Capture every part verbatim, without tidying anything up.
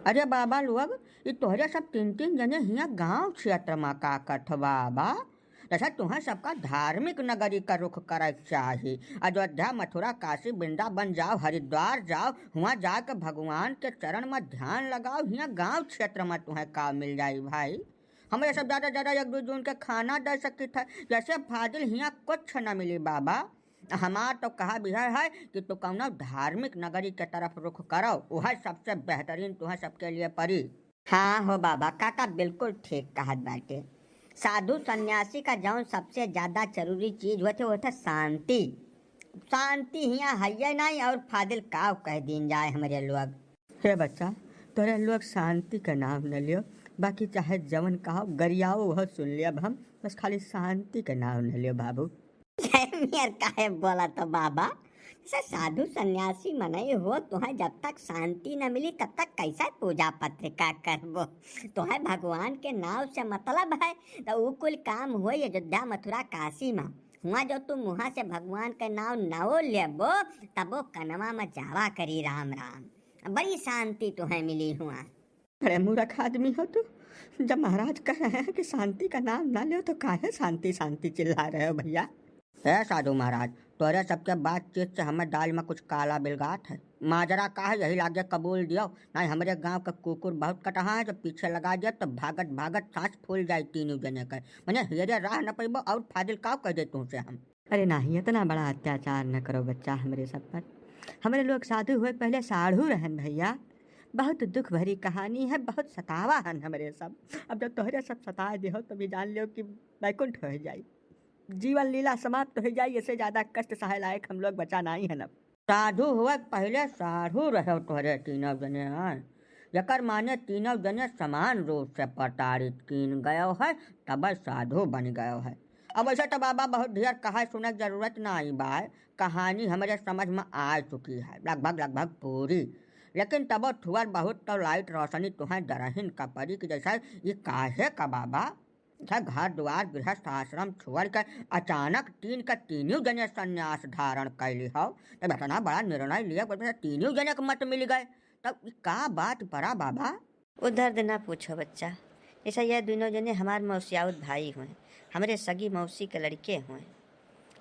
अरे बाबा लोग, ई तोहरे सब तीन तीन जने हियाँ गाँव क्षेत्र मा का करत हो बाबा? जैसे तुहें सबका धार्मिक नगरी का रुख करे के चाही। अयोध्या, मथुरा, काशी, वृंदावन जाओ, हरिद्वार जाओ, हुआँ जाके भगवान के चरण मा ध्यान लगाओ। हियाँ गाँव क्षेत्र मा तुहें का मिल जाई भाई? हमरे सब ज्यादा ज्यादा एक दो जून के खाना दे सकित है, जैसे फाजिल हियाँ कुछ न मिली बाबा। हमार तो कहा विषय है कि तू कौनो धार्मिक नगरी के तरफ रुख करो, वह सबसे बेहतरीन तुहें सबके लिए पड़ी। हाँ हो बाबा, काका बिल्कुल ठीक कहत बाटे। साधु सन्यासी का जौन सबसे ज्यादा जरूरी चीज होते, वो होते शांति। शांति हियाँ हइये नहीं और फाजिल काव कह दीन जाए हमरे लोग। हे बच्चा, तोरे लोग शांति का नाम न लियो, बाकी चाहे जवन कहो गरियाओ वह सुन लियब हम, बस खाली शांति का नाम न लियो बाबू। जय मियर काहे बोला तो बाबा? जैसे साधु सन्यासी मनई हो, तुहें जब तक शांति न मिली तब तक कैसे पूजा पत्रिका करबो? तुहें भगवान के नाव से मतलब है तो ऊ कुल काम होई अयोध्या, मथुरा, काशी मा। हुआँ जो तू मुँहा से भगवान के नाव नावो लेबो, तबो कनवा मा जावा करी राम राम। बड़ी शांति तुहें मिली हुआँ। अरे मूर्ख आदमी हो तू, जब महाराज कह रहे हैं कि शांति का नाम ना लो तो काहे शांति शांति चिल्ला रहे हो भैया? ए साधु महाराज, तोरे सबके बातचीत से हमें दाल मा कुछ काला बिलगात है। माजरा का है यही लागे कबूल दियो, नहीं हमरे गाँव का कुकुर बहुत कटहा है, जब पीछे लगा दिया तो भागत भागत सांस फूल जाए तीनों जने के। मने हेरे राह न पैबो और फाजिल काव कह दे तुमसे हम। अरे नाही, इतना बड़ा अत्याचार न करो बच्चा हमरे सब पर। हमरे लोग साधु हुए पहले साढ़ू रहन भैया। बहुत दुख भरी कहानी है, बहुत सतावा हन हमरे सब। अब जब तोहरे सब सताए देहो तो भी जान लियो कि बैकुंठ हो जाई, जीवन लीला समाप्त हो जाई। इससे ज्यादा कष्ट सहे लायक हम लोग बचा नहीं हन अब। साधु हुए पहले साढ़ू रहो तोहरे तीनों जने आए। यकर माने तीनों जने समान रूप से प्रताड़ित कीन गयो है, तब साधु बन गयो है। अब वैसे तो बाबा बहुत ढेर कहा सुने के जरूरत ना आई बाय, कहानी हमरे समझ में आ चुकी है लगभग लगभग पूरी। लेकिन तबो थुअर बहुत तो लाइट रोशनी तुहें दरहिन का पड़ी कि जैसा ये काहे का बाबा, अच्छा, घर द्वार गृहस्थ आश्रम छोड़ के अचानक तीन के तीनों जने संन्यास धारण कैली हो, तब इतना बड़ा निर्णय लिए, तीनों जने के मत मिल गए, तब ई का बात पड़ा बाबा? वो दर्द ना पूछो बच्चा, जैसा यह दोनों जने हमार मौसियाउत भाई हुए, हमरे सगी मौसी के लड़के हुए।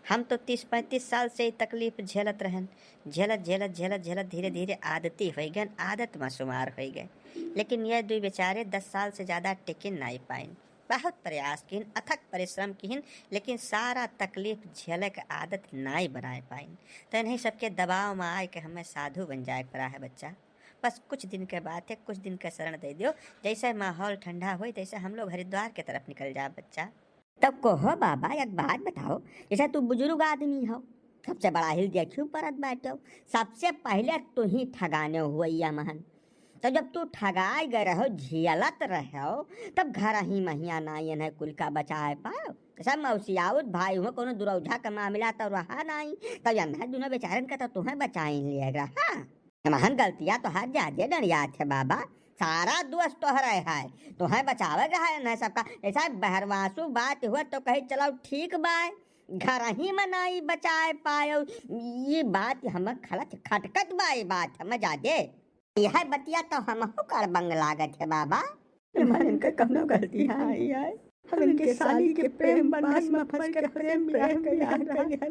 हम तो तीस पैंतीस साल से ई तकलीफ झेलत रहन, झेलत झेलत झेलत झेलत धीरे धीरे आदती हो गए, आदत में शुमार हो गए। लेकिन यह दुई बेचारे दस साल से ज्यादा टिकिन नहीं पाइन। बहुत प्रयास किन, अथक परिश्रम किन, लेकिन सारा तकलीफ झेले के आदत नाई बनाए पाइन। तो इन्हीं सबके दबाव में आए के हमें साधु बन जाए के पड़ा है बच्चा। बस कुछ दिन के बात है, कुछ दिन के शरण दे दियो, जैसे माहौल ठंडा होई तैसे हम लोग हरिद्वार के तरफ निकल जाब बच्चा। तब कहो बाबा, एक बात बताओ, जैसे तू बुजुर्ग आदमी हो, सबसे बड़ा हिल देखियो परत बाटो, सबसे पहले तू ही ठगाने हुए या महन। तो जब तू ठगाए गए रहो, झेलत रहो, तब घर ही महिया ना इन्हें कुल का बचाए पाओ। सब मौसियाउत भाई हुए, कोनो दुरौझा का मामला तो रहा नहीं, तब इन्हें दोनों बेचारन का तो तुम्हें बचाए लिए रहा। महन गलतिया तो हर जादे डरियात है बाबा, सारा दोष तोहरे है, तुम्हें बचावे रहा इन्हें सबका। ऐसा बहरवासु बात हुआ तो कही चलो ठीक बाय, घर ही में नहीं बचाए पायो, ये बात हम खलत खटकत बा, ये बात हम जादे। यह बतिया तो हमहू कड़बंग लागत है बाबा। हमार इनका कौनो गलती नहीं है, हम इनके साली के प्रेम बंधन में फंस के प्रेम विवाह कर लिया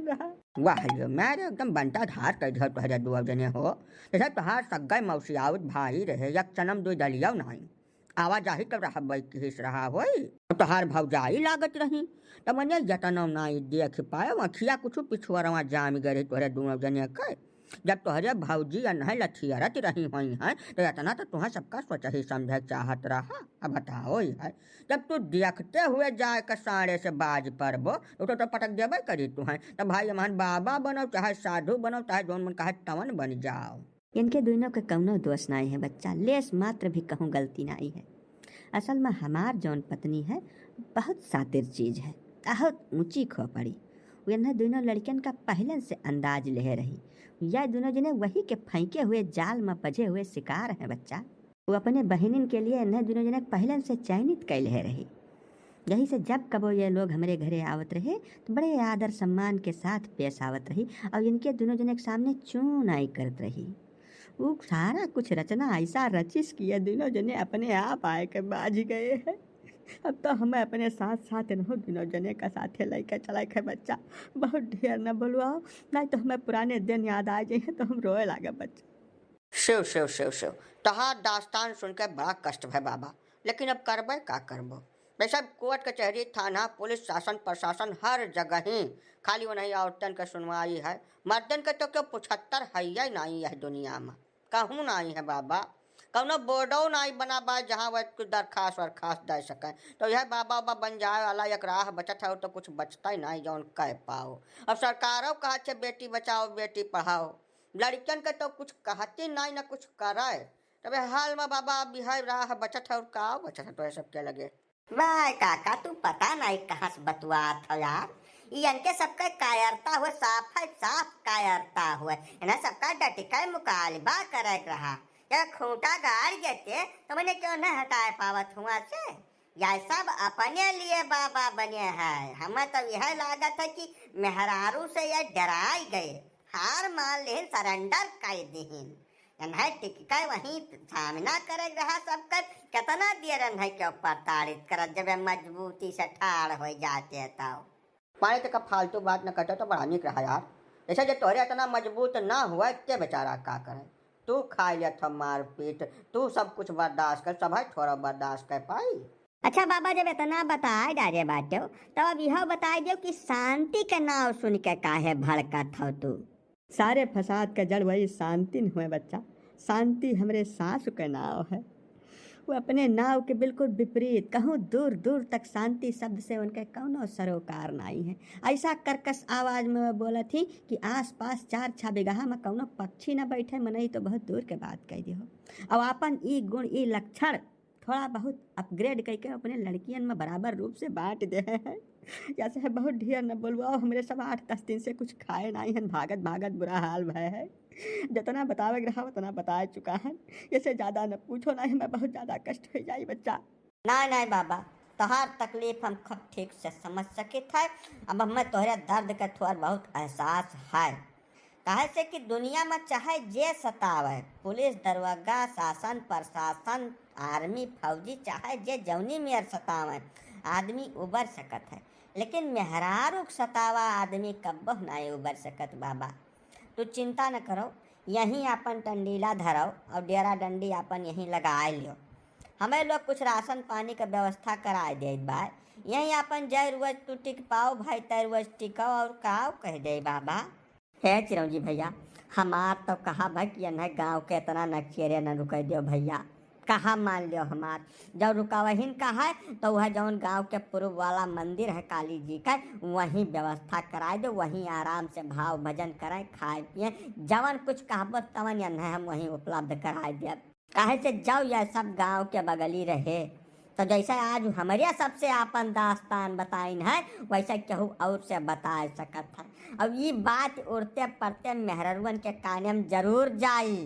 रहा। वाह यो, मैं एकदम बंटा धार कर दिया तोहरे दो जने हो। जैसे तोहार सग्गई मौसियाउत भाई रहे, एक चनम दो दलिया नहीं। आवाजाही तो रहबे किहिस रहा होई। तोहार भौजाई लागत रही, त मने यतनो नाई देख पाए, अखिया कुछ पिछुअरवा जाम गए रही तोहरे दोनों जने के। जब तोहरे भौजी अनहे लठियरत रही होई हैं, तो इतना तो तुहें सबका सोच ही समझे चाहत रहा। अब बताओ ही है, जब तू देखते हुए जाए के साँड़े से बाज परबो, तो, तो, तो पटक देबे करी तुहें। तो भाई हमार बाबा बनो, चाहे साधु बनो, चाहे जौन मन कहे तवन बन जाओ। इनके दुइनों के कौनो दोष नाई है बच्चा, लेस मात्र भी कहूँ गलती नाई है। असल में हमार जौन पत्नी है, बहुत शातिर चीज है, बहुत ऊँची खोपड़ी। वो इन्हें दुइनों लड़कियन का पहलन से अंदाज लेहे रही। यह दुइनों जने वही के फेंके हुए जाल में पजे हुए शिकार हैं बच्चा। वो अपने बहिनिन के लिए इन्हें दुइनों जने पहलन से चयनित कैले रही। यही से जब कबो ये लोग हमरे घरे आवत रहे, तो बड़े आदर सम्मान के साथ पेश आवत रही और इनके दुइनों जने के सामने चूं नाई करत रही। ऊ सारा कुछ रचना ऐसा रचिस कि ये दुनों जने अपने आप आए के बाझ गए हैं। अब तो हमें अपने साथ साथ इन्हों दुनों जने का साथे लइके चले के बच्चा। बहुत ढेर न बोलवाओ, नहीं तो हमें पुराने दिन याद आ जाए तो हम रोए लागे बच्चा। शिव शिव शिव शिव, तोहार दास्तान सुन के बड़ा कष्ट भय बाबा, लेकिन अब करबे का करबो? वैसे कोर्ट कचहरी, थाना, पुलिस, शासन प्रशासन हर जगह ही खाली उन्हीं औरतन के सुनवाई है। मर्दन के तो क्यों पुछत्तर है ही नहीं यह दुनिया में, कहूँ नहीं है बाबा। कौनो बोर्डो नहीं बना बा जहाँ वह कुछ दरखास्त वरखास्त दे सके। तो यह बाबा बाबा बन जाए वाला एक राह बचत है, तो कुछ बचता ही नहीं जौन कह पाओ। अब सरकारों कहा छे बेटी बचाओ बेटी पढ़ाओ, लड़कियन के तो कुछ कहती नहीं न कुछ करे। तबे हाल में बाबा अब यह राह बचत है और का बचत है, तो यह सबके लगे। वाह काका, तू पता नहीं कहाँ से बतुआत हो यार। ई इनके सबका कायरता हुए, साफ है, साफ कायरता हुए। इन्हें सबका डटिका मुकालबा करे के रहा। ये खूंटा गाड़ देते तो मैंने क्यों न हटाए पावत हुआ से? या सब अपने लिए बाबा बने हैं। हमें तो यह लागत है कि मेहरारू से ये डराई गए, हार मान लेहिन, सरेंडर कर देहिन। इन्हें टिक के वहीं सामना करे रहा सबकर। कितना देर इन्हें के ऊपर ताड़ित करत, जब ये मजबूती से ठाड़ हो जाते तो। पानी तक फालतू बात न करते तो बड़ा निक रहा यार। जैसे जे तोहरे इतना मजबूत ना हुआ, ते बेचारा का करे? तू खा लिया था मारपीट, तू सब कुछ बर्दाश्त कर, सब है थोड़ा बर्दाश्त कर पाई। अच्छा बाबा, जब इतना बताए डारे बाटे, तब अब यह बताए दियो कि शांति के नाव सुन के काहे भड़कत हो तू? सारे फसाद का जड़ वही शांति न हुए बच्चा। शांति हमरे सासु के नाव है। वो अपने नाव के बिल्कुल विपरीत, कहूँ दूर दूर तक शांति शब्द से उनके कौनो सरोकार नाई है। ऐसा कर्कश आवाज में वह बोलत ही कि आसपास चार छह बिगहा में कौनो पक्षी न बैठे, मनई तो बहुत दूर के बात कह दियो। अब आपन ई गुण, ई लक्षण थोड़ा बहुत अपग्रेड करके अपने लड़कियन में बराबर रूप से बांट दे हैं। जैसे है बहुत ढेर न बोलवाओ, हमरे सब आठ दस दिन से कुछ खाए नाई हन, भागत भागत बुरा हाल भय है। जितना बतावे के रहा उतना बताए चुका है, ऐसे ज्यादा न पूछो, नहीं हमें बहुत ज्यादा कष्ट हो जाई बच्चा। नहीं नहीं बाबा, तोहार तकलीफ हम खूब ठीक से समझ सकित है। अब हमें तोहरे दर्द के थोड़ा बहुत एहसास है। काहे से कि दुनिया में चाहे जे सतावे, पुलिस, दरोगा, शासन, प्रशासन, आर्मी, फौजी, चाहे जे जौनी मेर सतावे, आदमी उबर सकत है, लेकिन मेहरारू के सतावा आदमी कब्बो नाई उबर सकत बाबा। तू चिंता न करो, यहीं आपन टंडीला धरो और डेरा डंडी आपन यहीं लगाए लियो। हमें लोग कुछ राशन पानी के व्यवस्था कराए देत बा। यहीं आपन जय रोज तू टिक पाओ भाई, तय रोज टिको और काव कह दे बाबा। हे चिरौंजी भैया, हमार तो कहा भाई कि इन्हें गाँव के इतना न चेरे न रुके दियो भैया, कहा मान लियो हमार। जब रुकावहिन का है तो वह जौन गाँव के पूर्व वाला मंदिर है काली जी का, वहीं व्यवस्था कराए दे, वहीं आराम से भाव भजन करें, खाए पिए, जवन कुछ कहबो तवन इन्हें हम वहीं उपलब्ध कराए देब। काहे से जब यह सब गाँव के बगली रहे, तो जैसे आज हमरे सबसे आपन दास्तान बताइन है, वैसे केहू और से बताए सकत है। अब ई बात उड़ते पड़ते मेहररुअन के काने में जरूर जाई।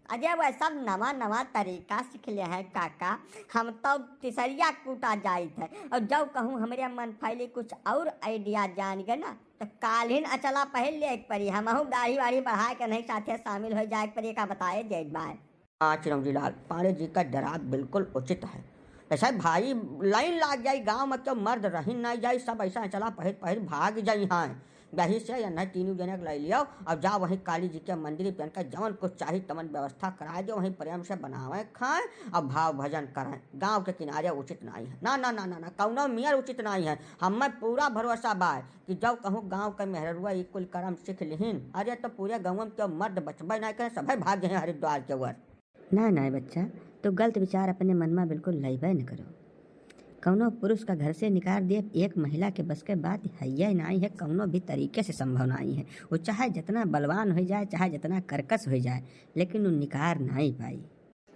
अरे वह सब नवा नवा तरीका सीख ले हैं काका, हम तो तिसरिया कूटा जाइत है। और जब कहूँ हमरे मन फैली कुछ और आइडिया जान गए ना, तो कालिन अचला पहन ले एक परी, हमहू दाढ़ी वाढ़ी बढ़ा के नहीं साथे शामिल हो जाए एक परी, का बताए देत बाय। हाँ चिरौंजी लाल, पांडे जी का डराव बिल्कुल उचित है। ऐसा भाई लाइन लाग जाई, गांव में क्यों मर्द रही नहीं जाई, सब ऐसा अचला पहिर पहिर भाग जाई हैं। यही से यन्हें तीनों जने के लै लियो और जा वहीं काली जी के मंदिर पे इनका जवन कुछ चाही तवन व्यवस्था कराए दो, वहीं प्रेम से बनावे खाए और भाव भजन करें। गांव के किनारे उचित नहीं है, ना ना ना ना ना, कौनो मियर उचित नहीं है। हमें पूरा भरोसा बा कि जब कहूँ गांव के मेहररुआ ई कुल कर्म सीख लिहिन, अरे तो पूरे गाँव में क्यों मर्द बचबे नहीं करे, सभे भाग जाए हरिद्वार के ओर। ना ना बच्चा, तू गलत विचार अपने मन में बिल्कुल लइबे न करो। कौनो पुरुष का घर से निकाल दिए एक महिला के बस के बात है या नहीं है, कौनो भी तरीके से संभव नहीं है। वो चाहे जितना बलवान हो जाए, चाहे जितना कर्कश हो जाए, लेकिन वो निकार नहीं पाई।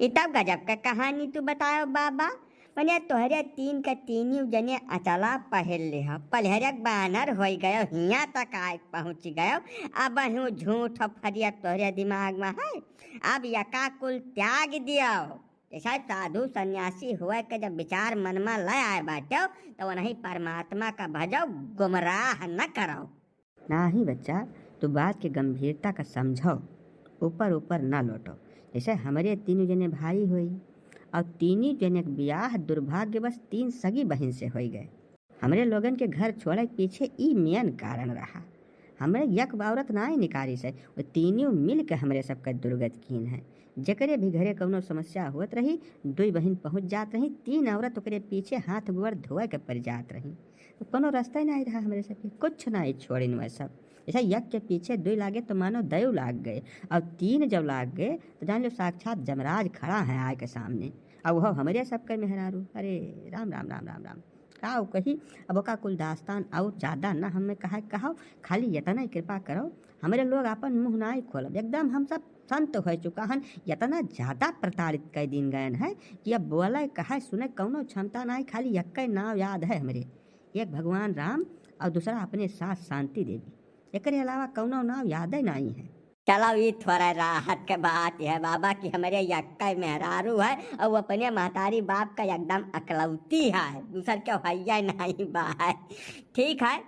ई तब गजब का कहानी तू बतायो बाबा। मने तोहरे तीन के तीनियों जने अचला पहन ले हो, पलहरक बानर होई गयो, हियाँ तक आए पहुँच गयो। अब हूँ झूठ फरिया तोहरे दिमाग में है, अब यका कुल त्याग दियो। जैसा साधु सन्यासी हुए के जब विचार मन में ले आए बाटो, तो वही परमात्मा का भजो, गुमराह न करो। नाही बच्चा, तू बात के गंभीरता का समझो, ऊपर ऊपर ना लौटो। जैसे हमरे तीनों जने भाई होई, और तीनों जने के बियाह दुर्भाग्यवश तीन सगी बहिन से होई गए। हमरे लोगन के घर छोड़े के पीछे ई मेन कारण रहा। हमरे यक औरत नाई निकारिस है, वो तीनों मिल के हमरे सबके दुर्गत कीन है। जेकरे भी घरे कौनो समस्या होत रही, दुई बहिन पहुँच जात रही, तीन औरत ओकरे पीछे हाथ गोड़ धोए के पड़ जात रही। तो कौनो रास्ता ही नाई रहा हमरे सबके, कुछ नाई छोड़िन वह सब। जैसे यक के पीछे दुई लागे तो मानो दयो लाग गए, और तीन जब लाग गए तो जान लो साक्षात जमराज खड़ा है आए के सामने, और वह हमरे सबके मेहरारू। अरे राम राम राम राम राम, का उ कही। अब ओका कुल दास्तान और ज्यादा ना हमें कहा कहो, खाली इतना ही कृपा करो, हमरे लोग अपन मुँह नाई खोलब, एकदम हम सब संत हो चुका हन, इतना ज्यादा प्रताड़ित कर दिन गए हैं कि अब बोले कहे सुने कौनो क्षमता नाई, खाली यक्के नाव याद है हमरे, एक भगवान राम और दूसरा अपने सास शांति देवी, एकरे अलावा कौनो नाव याद ही नाई है। चलो, ई थोड़ा राहत के बात है बाबा कि हमरे यक्के मेहरारू है और वो अपने महतारी बाप का एकदम अकलौती है, दूसर के हैया नहीं बा है। ठीक है,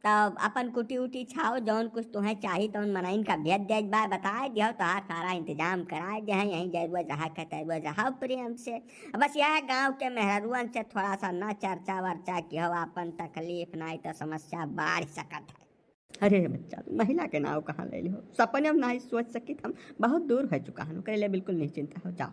तब अपन कुटी उटी छाओ, जौन कुछ तुम्हें चाही तौन मनाइन का भेज दे बा, बताए दियो, तोहार सारा इंतजाम कराए दे हैं, यहीं जरुआ जहाँ के तरुआ जहाँ प्रेम से। बस यह गांव के मेहरारुअन से थोड़ा सा ना चर्चा वर्चा किहो, अपन तकलीफ नाई तो समस्या बाढ़ सकत है। अरे बच्चा, तू महिला के नाव कहाँ ले लिहो? सपने में नाई सोच सकित हम, बहुत दूर हो चुका हन, ओकरे लिए बिल्कुल निश्चिंता हो जाओ।